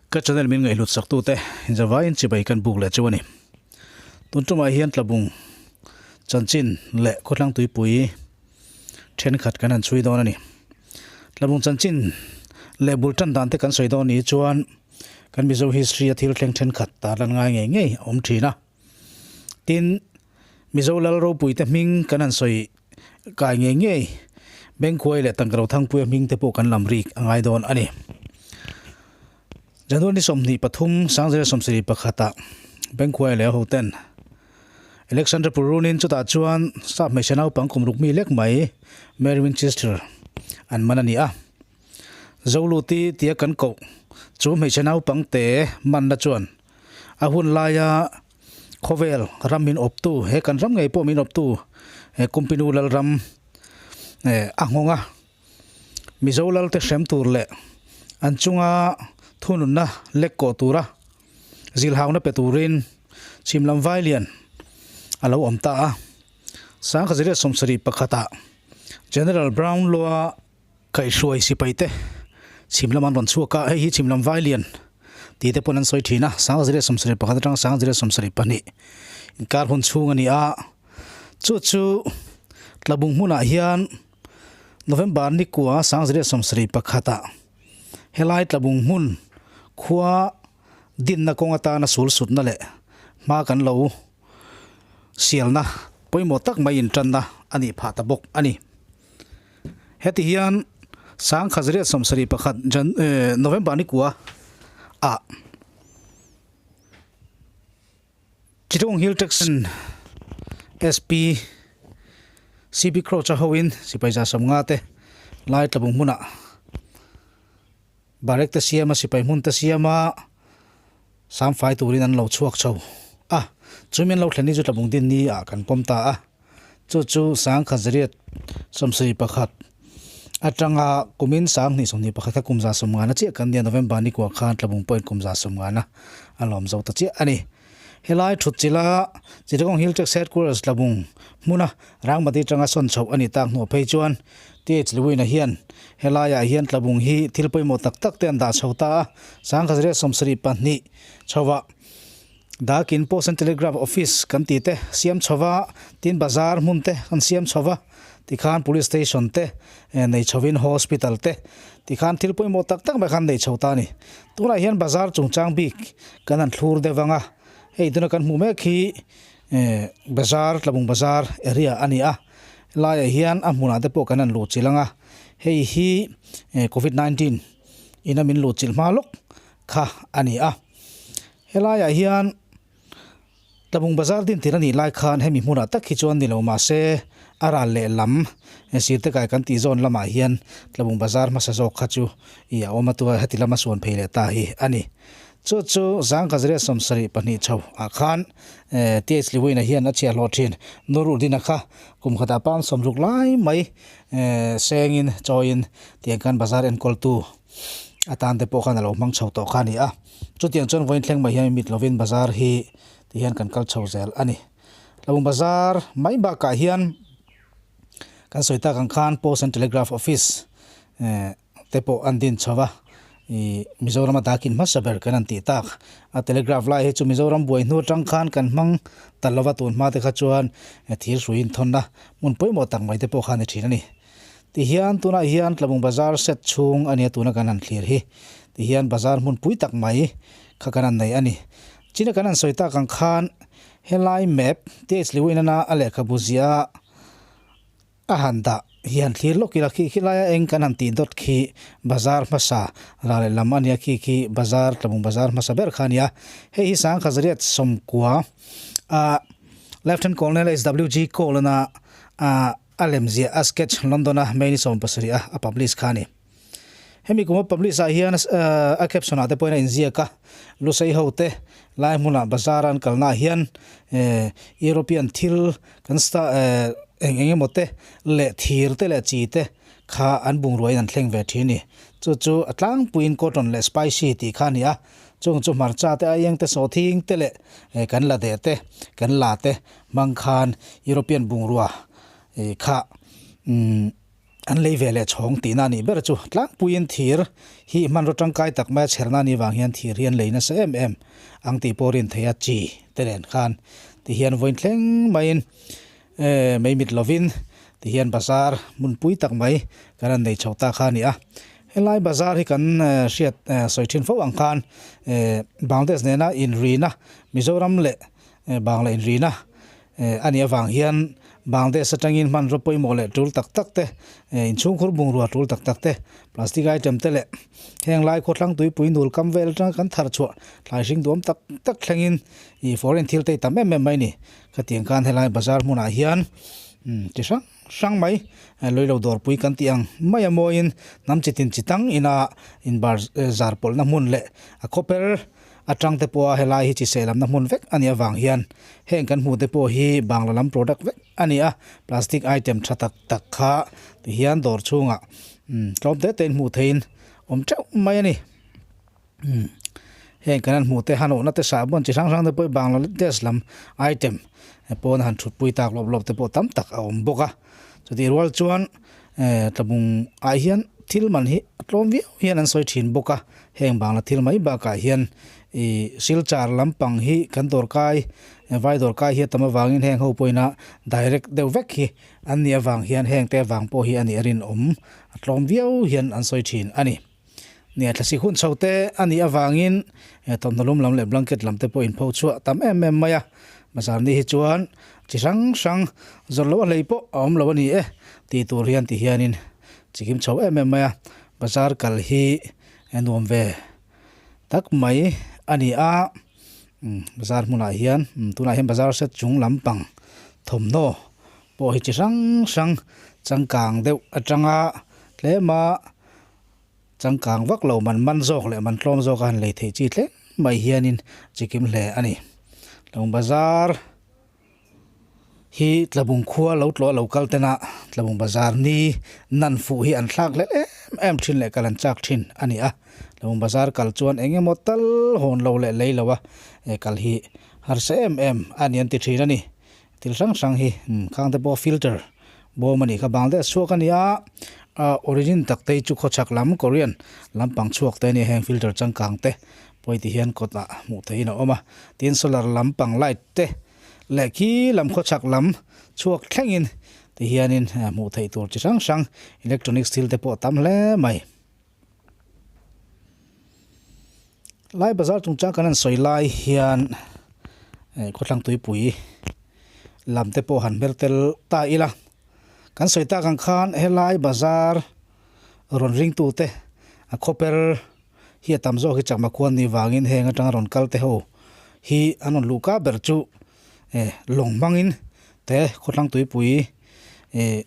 Ka channel min ngaihhlut sak tute inzavaiin chibai kan buk leh chu a ni. Tun tumah hian tlabung chanchin leh khawthlang tuipui thenkhat kan han chhui dawn a ni. Tlabung chanchin leh bul tan dan te kan sawi dawn ni chuan kan Mizo history a thil thleng thenkhat tarlan ngai ngei ngei a awm thin a. Tin, Mizo lal ropui te hming kan han sawi kai ngei ngei Bengkhuai leh Tangkaro Thangpuia hming te pawh kan lam rik a ngai dawn a ni. January ni 23, 1921 ah Bengkhuai leh a hoten Alexander Purunin chutah chuan sap hmeichhe naupang kum ruk mi lek mai Mary Winchester an man a ni a. Zoluti tia kan koh chu hmeichhe naupang te manna chuan a hun laia Khawvel ram min awptu, he kan ram ngei pawh min awptu he Kumpinu Lalram a nghawng a. Mizo Lalte hrem tur leh an chunga thununna lek kawh tura zilhauna pe turin chhimlam Vailian a lo awm ta a. 1971 ah General Brownlow-a Kaihhruai sipai te chhim lam an rawn chhuak a, hei hi chhim lam Vailian tih te pawn an sawi thin a, 1971 atang 1972 inkar hun chhung a ni a, chu chu Tlabung hmunah hian November ni kua 1971 ah helai Tlabung hmun khua dinna kawng atana sul sutna leh hma kan lo sialna pawimawh tak mai intanna a nih phah ta bawk a ni. Heti hian 1971 Jan November ni kua ah Chittagong Hill Traction SP CB Crouch a hoin sipai za sawmnga te lai tlabung hmunah barrack te siama sipai hmun te siama samfai turin an lo chhuak chho a, chumi an lo thlen ni chu tlabung din ni ah kan pawm ta a. Chu chu 1971 atanga kumin 2021 kha kum za sawmngana chiah kan nia November ni kuah khan Tlabung pawhin kum za sawmngana a lawm zo ta chiah a ni. Helai thut chila Chittagong Hill Tracts Headquarters Tlabung hmuna Rangmati atanga sawn chhoh a nih tak hnuah phei chuan TH Lewin-a hian helaiah hian Tlabung hi thil pawimawh tak tak te an dah chho ta a, 1972 chhovah Dakin Post and Telegraph Office kan tih te siam chho va, tin bazar hmun te an siam chho va, tikhan Police Station te nei chhovin Hospital te tikhan thil pawimawh tak tak mai khan nei chho ta a ni. Tunah hian bazar chungchang bik kan han thlur deuh ang a, hei tuna kan hmuh mek hi bazar Tlabung bazar area a ni a, helaiah hian a hmunah te pawh kan han luh chilh ang a, hei hi Covid 19 ina min luh chilh hma lawk kha a ni a. Helaiah hian Tlabung Bazar din tir a nih lai khan hemi hmunah tak hi chuan ni lo mahse a ral leh lam sirte kai kan tih zawn lamah hian Tlabung Bazar hmasa zawk kha chu ih a awm a tua heti lama suan phei leh ta hi a ni. Chu chu 1972 chho ah khan TH Lewin-a hian a chhiahhlawh thin Nuruddin-a kha kum khatah pam sawmruk lai mai sengin chawiin tiang khan bazar enkawltu atan te pawh khan a lo hmang chho tawh kha a ni a. Chutiang chuan vawiin thleng mai hian mit lovin bazar hi ti hian kan kal chho zel a ni. Tlabung bazar mai bakah hian kan sawi tak ang khan Post and Telegraph Office eh te pawh an din chho va, ih Mizorama dakin hmasa ber kan han tih tak a telegraph lai hi chu Mizoram buai hnu atang khan kan hmang ta lova tun hma te kha chuan thir hrui inthawnna hmun pawimawh tak mai te pawh kha a ni thin a ni. Tihian tunah hian Tlabung Bazar set chhung a nia tuna kan han thlir hi. Tihian bazar hmun pui tak mai kha kan han nei a ni. China kan han sawi tak ang khan helai map TH Lewin-ana a lehkhabu ziah a han dah hi han thlir lawk ila khi khi laia eng kan han tih dawt khi bazar hmasa ral leh lam a nia khi khi bazar Tlabung Bazar hmasa ber kha a nia. Hei hi 1990 a Lieutenant Colonel HWG Cole-ana a A lem ziah a sketch London a May ni 17 a a publish kha a ni. Hemi kum a publish ah hian a caption ah te pawhin a inziak a, Lusei ho te lai hmunah bazar a an kalna ah hian European thil kan eng eng emaw te leh thir te leh chi te kha an bungruain an thleng ve thin a ni. Chu chu a tlangpuiin cotton leh spicy tih kha a ni a, chung chu hmarcha te aieng te sawhthing te leh kan la deh te kan la te hmang khan European bungrua kha An lei ve leh chhawng tihna a nih ber chu tlangpuiin thir hi hmanraw tangkai tak maia chherna a nih vang hian thir hi an lei nasa em em ang tih pawh rin theih a chi te nen khan ti hian vawiin thleng maiin mei mit lovin ti hian bazar hmunpui tak mai kan han nei chho ta kha a ni a. Helai bazar hi kan hriat sawi thin fo ang khan Bangladesh nena inrina Mizoram leh Bangla inrina a nih avang hian Bangladesh atangin hmanraw pawimawh leh tul tak tak te, inchhungkhur bungrua tul tak tak te, plastic item te leh heng lai khawthlang tuipui nul kam vel atanga kan thar chhuah thlai hring duam tak tak thlengin ih foreign thil te hi tam em em mai a ni. Khatiang khan helai bazar hmunah hian chi hrang hrang mai lawilo dawrpui kan tih ang mai a mawiin hnam chi tin chi tang ina inbar zar pawlhna hmun leh a khawper Atang te pawha helai hi chi sehlamna hmun vek a nih avang hian heng kan hmuh te pawh hi Bangla lam product vek a ni a, plastic item tha tak tak kha ti hian dawr chhungah tlawm te tein hmuh theihin awm teuh mai a ni. Heng kan han hmuh te hanawhna te sahbawn chi hrang hrang te pawh hi Bangladesh lam item pawn han thutpui tak lawp lawp te pawh tam tak a awm bawk a, chutih rual chuan Tlabung ah hian thil man hi a tlawm viau hian an sawi thin bawk a, heng bangla thil mai bakah hian ih silchar lampang hi kan dawrkai vai dawrkai hi a tam avangin heng ho pawhin a direct deuh vek hi an nih avang hian heng te avang pawh hi a nih a rinawm a tlawm viau hian an sawi thin a ni. Nia thlasik hun chho te a nih avangin thawmhnaw lum lam leh blanket lam te pawh inpho chhuah tam em em mai a, bazar ni hi chuan chi hrang hrang zawrh loh a hlei pawh a awm lo a ni e tih tur hian ti hianin chi kim chho em em mai a, bazar kal hi nuam ve tak mai a ni a, bazar hmunah hian tunah hian bazar set chung lampang thawmhnaw pawh hi chi hrang hrang changkang deuh atanga tlem a. Changkang vak lo man man zawk leh man tlawm zawk a han lei theih chi tlem mai hianin chi kim hle a ni. Tlabung bazar hi Tlabung khua lo tlawh lo kal tena Tlabung bazar ni nan fuh hi an thlak hlel em em thin leh kal an chak thin a ni a. Tlabung bazar kal chuan eng emaw tal hawn lo leh lei lo a kal hi harsa em em a ni an ti thin a ni. Thil hrang hrang hi khang te pawh filter bawm a nih kha Bangladesh chhuak a ni a, origin tak te hi chu khawchhak lam Korean lampang chhuak te a ni a heng filter changkang te pawi ti hian kawt ah hmuh theihin a awm a, tin solar lampang light te leh khi lam khawchhak lam chhuak thlengin ti hianin hmuh theih tur chi hrang hrang electronics thil te pawh a tam hle mai. Lai bazar chungchang kan han sawi lai hian khawthlang tuipui lam te pawh han hmer tel ta ila kan sawi tak ang khan helai bazar rawn ring tu te a khawper hi a tam zawk hi chakma khuan nih vangin heng atanga rawn kal te ho hi an rawn luh ka ber chu lawng hmangin te khawthlang tuipui eh.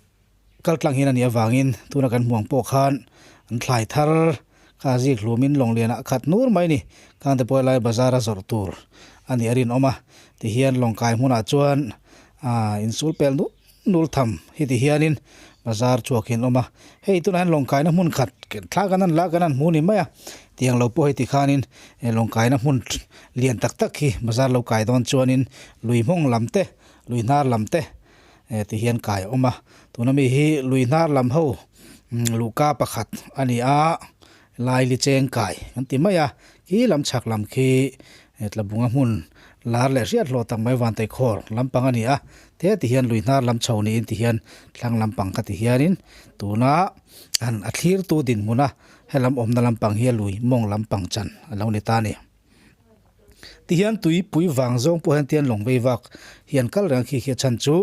Kal tlang hian a nih avangin tuna kan hmuh ang pawh khan an thlai thar kha zik hlumin lawng lianah a khat nur mai a ni. Khangte pawh helai bazar a zawrh tur a nih a rinawm a, tihian lawng kai hmunah chuan aaa insul pel nul nul tham hi ti hianin bazar chhuak hi an awm a. Hei tunah hian lawng kaina hmun khat thla kan han la kan han hmu ni mai a, tiang lo pawh hei ti khanin lawng kaina hmun lian tak tak hi bazar lo kai dawn chuanin lui hmawng lam te lui hnar lam te ti hian kai a awm a tuna mi hi lui hnar lam ho luhka pakhat a ni a laili cheng kai kan ti mai a khi lam chhak lam khi tlabunga hmun lar leh hriat hlawh tak mai vanteikhawr lampang a ni a te ti hian lui hnar lam chho niin ti hian thlang lampang kha ti hianin tuna an a thlirtu dinhmuna helam awmna lampang hi a lui mawng lampang chan a lo ni ta a ni. Tihian tuipui vang zawng pawh hian tian lawng vei vak hi an kal reng a khi khi a chhan chu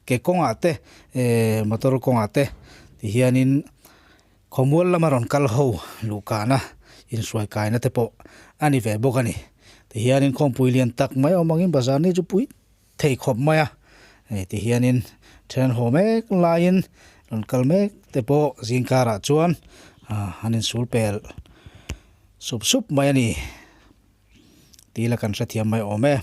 ke kawngah te ehh motor kawngah te tihianin khawmual lama rawn kal ho luhkahna inhruai kaina te pawh a ni ve bawk a ni. Tihianin khawmpui lian tak mai awm angin bazar ni chu pui thei khawp mai a hei tihianin then haw mek laiin rawn kal mek te pawh zingkarah chuan an insul pel sup sup mai a ni tih la kan hrethiam mai awm e.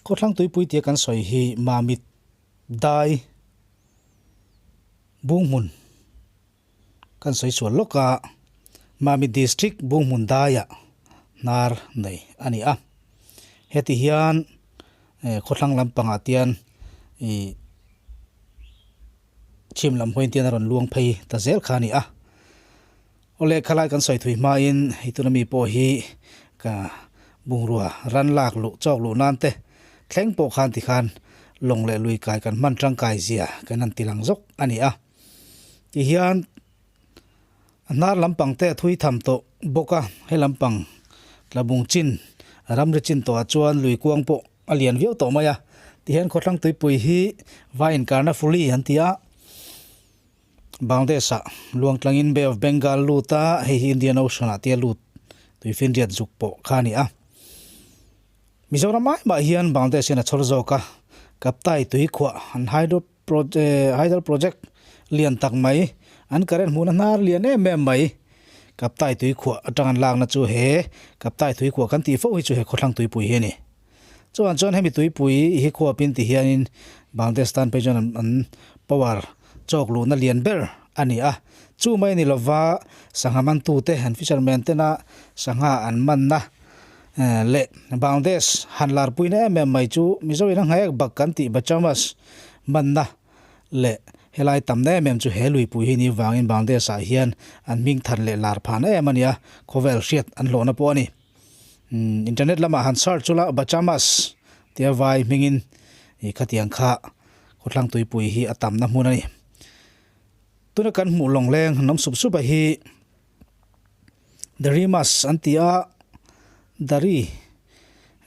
Khawthlang tuipui tia kan sawi hi Mamit dai bung hmun. Kan sawi sual lawk a, Mamit District Bunghmun daiah hnar nei a ni a. Heti hian Khawthlang lampangah tian ih chhim lam hawiin tian a rawn luang phei ta zel kha a ni a. Awle khalai kan sawi thui hmain hei tuna mi pawh hi ka bungrua ran lak luh chawk luh nan te thleng pawh khan tikhan lawng leh lui kai kan hman tangkai zia kan han ti lang zawk a ni a. Tihian A hnar lampang te a thui tham tawh bawk a, he lampang tlabung chin ramri chin tawhah chuan lui kuang pawh a lian viau tawh mai a, tihian khawthlang tuipui hi vai inkarna fuli an ti a, Bangladesh ah luang tlangin Bay of Bengal lut a, hei hi Indian Ocean ah te a lut tuifinriat zuk pawh kha a ni a. Mizoram ai mah hian Bangladesh hian a chhawr zawk a, Kaptai tuikhuah an hydro hydel project lian tak mai an current hmuhna hnar lian em em mai Kaptai tuikhuah atang an lakna chu he Kaptai tuikhuah kan tih fo hi chu he khawthlang tuipui hi a ni. Chuan chuan hemi tuipui hi khuapin ti hianin Bangladesh tan phei chuan an power chawk luhna lian ber a ni a, chu mai ni lova sangha mantute an fishermen tena sangha an manna Leh Bangladesh han larpuina em em mai chu Mizo in a nghaek bak kan tih Bachamas manna leh helai tamna em em chu he luipui hi ni vangin Bangladesh ah hian an hming than leh lar phahna em a nia, khawvel hriat an hlawhna pawh a ni. Internet lamah han search chula Bachamas tia vai hmingin khatiang kha khawthlang tuipui hi a tamna hmun a ni. Tuna kan hmuh lawngleng han awm sup sup a hi. Darimas an ti a, Dari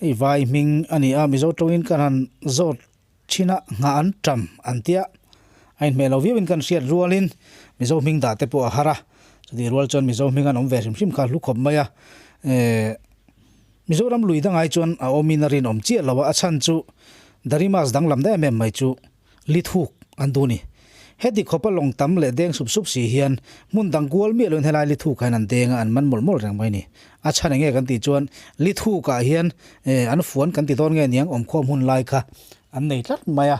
hei vai hming a ni a, Mizo tawngin kan han zawt thin a, nghah an tam an ti a, a inhmeh lo viauin kan hriat rualin Mizo hming dah te pawh a har a, chutih rual chuan Mizo hming an awm ve hrim hrim kha hlu khawp mai a, eh Mizoram lui dangai chuan a awmin a rinawm chiah lo a, a chhan chu Darimas danglam daih em em mai chu. Li thuk an duh ni. Heti khawpa lawng tam leh deng sup sup si hian hmun dang kual miah loin helai li thuk hian an deng a, an man mawlh mawlh reng mai ni. A chhan enge kan tih chuan li thukah hian an fuan kan ti dawn nge niang awmkhawm hun lai kha an nei tlat mai a.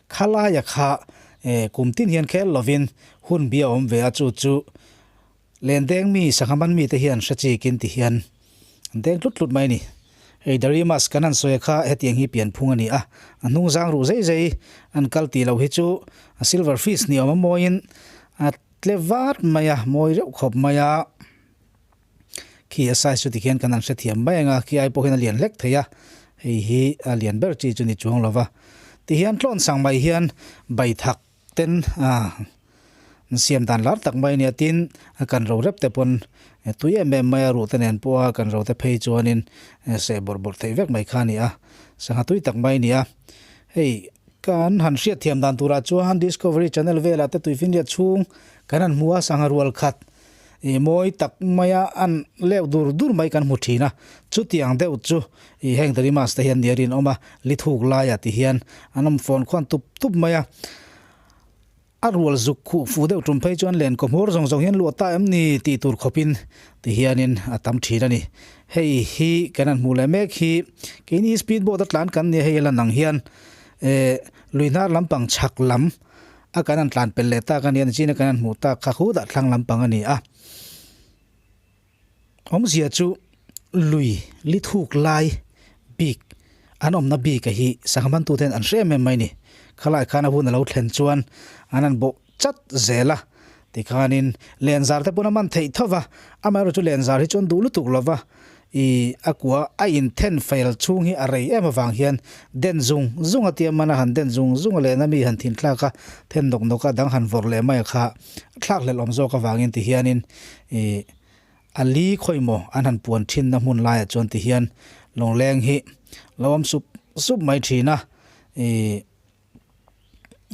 Khalaia kha kum tin hian khel lovin hun bi a awm ve a, chu chu Len deng mi, sangha man mite hian hre chikin ti hian an deng tlut tlut mai a ni. Hei Darimas kan han sawi kha hetiang hi pianphung a ni a, a hnung zang ruh zei zei an kal tih loh hi chu a silver fish ni awm a mawiin a tle vat mai a, mawi reuh khawp mai a. Khi a size chu tikhian kan han hrethiam mai ang a, khi ai pawh hian a lian hlek thei a, hei hi a lian ber chi chu ni chuang lo va. Tihian tlawn sang mai hian baithak ten a siam dan lar tak mai a nia tin a kan ro rep te pawn tui em em mai a ruh te nen pawh a kan ro te phei chuanin seh bawrh bawrh theih vek mai kha a ni a sangha tui tak mai a ni a hei kan han hriat thiam dan turah chuan discovery channel velah te tuifinriat chhung kan han hmu a sangha rual khat Ih mawi tak maia an leuh dur dur mai kan hmu thin a, chutiang deuh chu ih heng Darimas te hian nia rinawm a, li thuk laiah ti hian an awm fawn khuan tup tup mai a. A rual zuk khuh fuh deuh tum phei chuan len kawhmawr zawng zawng hian luah ta em ni tih tur khawpin ti hianin a tam thin a ni. Hei hi kan han hmuh leh mek hi keini speed boat a tlan kan nia hei a lan ang hian eh lui hnar lampang chhak lam A kan an tlan pel leh tak a nia, nichina kan an hmuh tak kha khu dah thlang lampang a ni a. Awmzia chu lui li thuk lai bik an awmna bik a hi sangha mantu ten an hre em em mai ni. Khalai khan a hun a lo thlen chuan an an bawh chat zel a, tikhanin lenzar te pawn a man theih tho va, amaherawhchu lenzar hi chuan duh lutuk lo va, I a kua a inthen fail chhung hi a rei em avang hian den zung zung a tia man a han den zung zung a lehna mi han thin thlak a, then nawk nawk a dang han vawrh leh mai a kha thlak hlelh awm zawk avangin ti hianin i a li khawi maw an han puan thinna hmun laiah chuan ti hian lawngleng hi lo awm sup sup mai thin a i.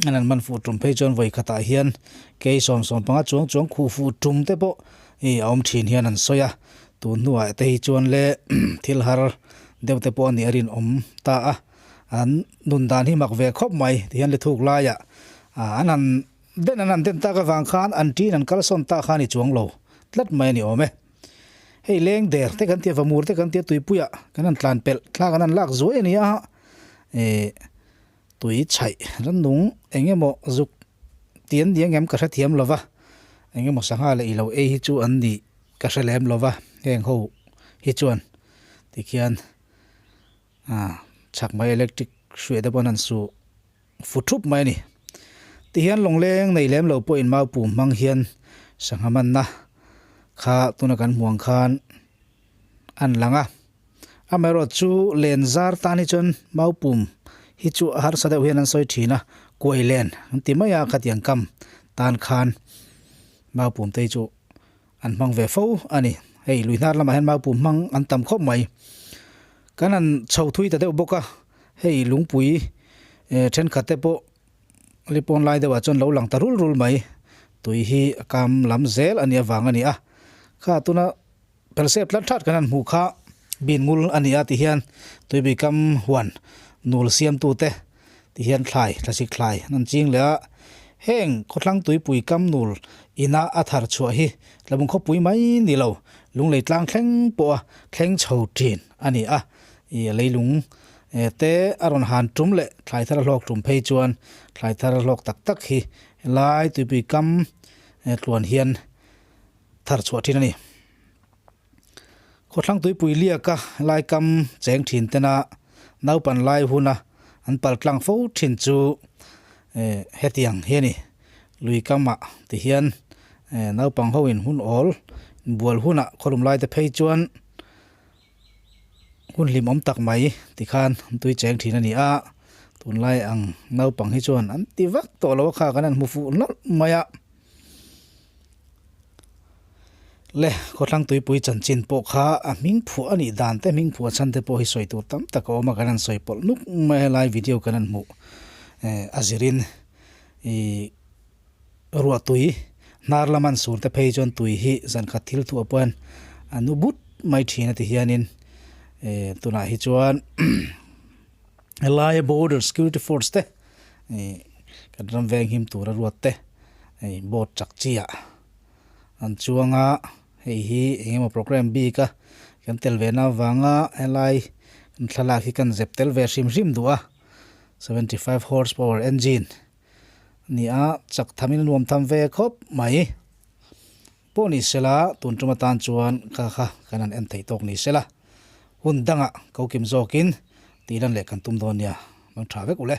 An han man fuh tum phei chuan vawi khatah hian kei 75 chuang chuang khuh fuh tum te pawh ih a awm thin hian an sawi a, tun hnuah te hi chuan le thil har deuh te pawh a nih a rinawm ta a, an nun dan hi mak ve khawp mai ti hian lithuk laiah ah an han den an han den tak avang khan an ṭin an kalsawn tak kha a ni chuang lo tlat mai a ni awm e. Hei leng der te kan tia vamur te kan tia tuipuiah kan han tlan pelh thlak an han lak zuai a ni a ih. Tui chhaih rannung eng emaw zuk ti an ni ang em ka hrethiam lo va, eng emaw sangha leh ilo ei hi chu an nih ka hre lem lo va, heng ho hi chuan tikhian ah chhak mai electric. hruai te pawh an han su fu thup mai a ni. Tihian lawngleng nei lem lo pawhin mau pum hmang hian sangha manna kha tuna kan hmuh ang khan an lang a. Amaherawh chu len zar tan hi chuan mau pum hi chu a harsa deuh hian an sawi thin a, kuai len an ti mai a khatiang kam tan khan mau pum te hi chu an hmang ve fo a ni. Hei lui hnar lamah hian mau pum hmang an tam khawp mai. Kan han chho thui ta deuh bawk a, hei lungpui thenkhat te pawh Lipawn lai deuhah chuan lo lang ta rul rul mai. Tui hi a kam lam zel a nih avang a ni a. Kha tuna pelsep tlat that kan han hmuh kha bin ngul a ni a ti hian tuibui kam huan nul siamtute ti hian thlai thlasik thlai an han ching leh a. Heng khawthlang tuipui kam nul ina a thar chhuah hi tlabung khawpui mai ni lo lunglei tlang thleng pawha thleng chho thin a ni a. Ih leilung te a rawn han tum leh thlai thar a hlawk tum phei chuan thlai thar a hlawk tak tak hi helai tuipui kam tluan hian thar chhuah thin a ni. Khawthlang tuipui liaka helai kam cheng thin tena naupan lai huna an pal tlang fo thin chu hetiang hi a ni. Lui kamah ti hian naupang ho in hun awl inbual hunah khawlum lai te phei chuan Hun hlimawm tak mai tikhan an tui cheng thin a ni a, tunlai ang naupang hi chuan an ti vak tawh lo a kha kan han hmu fuh nawlh mai a. Le khawthlang tuipui chanchin pawh kha a hming phuah a nih dan te hming phuah chhan te pawh hi sawi tur tam tak a awm a kan han sawi pawlh nuk mai a helai video kan han hmuh a zirin ih Ruah tui, hnar lam an sur te phei chuan tui hi zan khat thil thuah pawh hian a nu but mai thin a ti hianin eh tunah hi chuan helaia border security force te ih kan ram veng him tura ruat te hei boat chak chi ah an chuang a hei hi eng emaw programme bik a kan tel ve na avanga helai kan thlalak hi kan zep tel ve hrim hrim duh a 75 horse power engine. Nia, chak thamin a nuam tham ve khawp mai. Pawh ni sela, tun tum atan chuan kha kha kan han en theih tawk ni sela. Hun dangah ko kim zawkin tih lan leh kan tum dawn nia, mang tha vek u le.